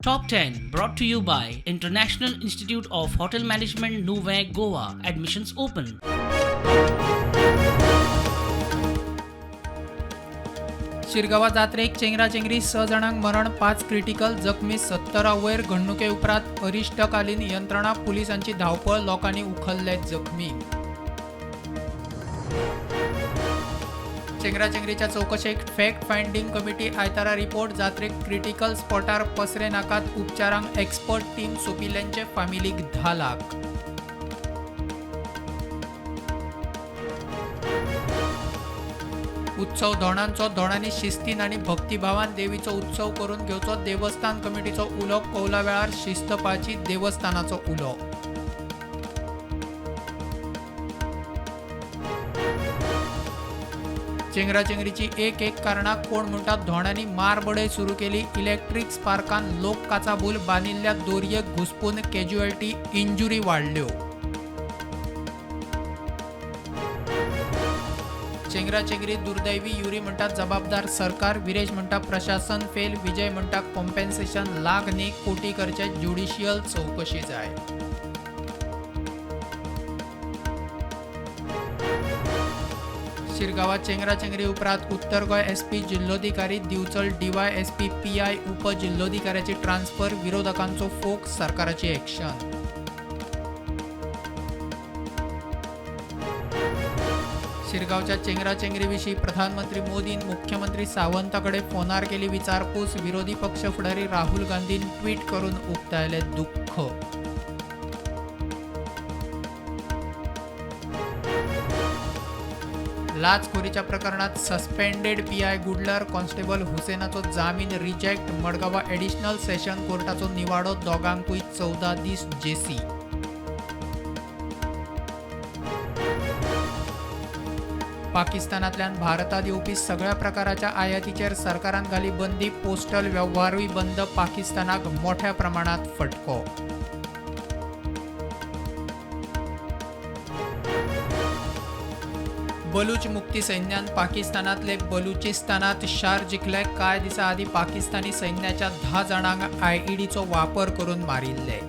Top 10 brought to you by International Institute of Hotel Management, Nuvem, Goa. Admissions open. शिरगांवा जात्रेक चेंगराचेंगरी 6 जाणांक मरण, 5 critical जखमी, 70 वयर. घडणुके उपरांत अरिश्टकालीन यंत्रणा, पुलिसांची धांवपळ, लोकांनी उखल्ले जखमी. चेंगराचेंगरीच्या चवकशेक फॅक्ट फायंडींग कमिटी आयतारा रिपोर्ट. जात्रेक क्रिटिकल स्पॉटार पसरे नाकात, उपचारांक एक्सपर्ट टीम सोंपिल्ल्यांचे फामिलीक 10 लाख. उत्सव धोणांचो, धोणांनी शिस्तीन आनी भक्तिभावान देवीचो उत्सव करून घेवचो, देवस्थान कमिटीचो उलो. कौला वेळार शिस्त पाळची, देवस्थानाचो उलो. चेंगराचेंगरीची एक एक कारणां, कोण म्हणटा धोणांनी मारबडय सुरू केली. इलेक्ट्रीक स्पार्कान लोक काचाबूल, बांदिल्ल्या दोरयेक घुसपून कॅज्युअल्टी, इंजुरी वाडल्यो. चेंगराचेंगरी दुर्दैवी, युरी म्हणटा जबाबदार सरकार, विरेश म्हणटा प्रशासन फेल, विजय म्हणटा कॉम्पेन्सेशन लाख न्ही कोटी करचे, ज्युडिशियल चवकशी जाय. शिरगांवात चेंगराचेंगरी उपरांत उत्तर गोंय एसपी, जिल्लोधिकारी, दिवचल डीवायएसपी, पीआय, उपजिल्लोधिकाऱ्याची ट्रान्सफर, विरोधकांचो फोग, सरकाराची एक्शन. शिरगांवच्या चेंगराचेंगरी विशीं प्रधानमंत्री मोदीन मुख्यमंत्री सावंताकडे फोनार केली विचारपूस, विरोधी पक्ष फुडारी राहुल गांधीन ट्वीट करून उक्तायले दुःख. लाचखोरीच्या प्रकरणात सस्पेंडेड पीआय गुडलर, कॉन्स्टेबल हुसेनाचो जामीन रिजेक्ट, मडगांवा एडिशनल सेशन कोर्टाचो निवाडो, दोगांकूय 14 दीस जेसी. पाकिस्तानांतल्यान भारतात येवपी सगळ्या प्रकाराच्या आयातीचेर सरकारान घाली बंदी, पोस्टल वेव्हारूय बंद, पाकिस्तानाक मोठ्या प्रमाणात फटको. बलूच मुक्ती सैन्यान पाकिस्तानांतले बलुचिस्तानात शार जिखले. कांय दिसां आदीं पाकिस्तानी सैन्याच्या 10 जाणांक आयईडीचो वापर करून मारिल्ले.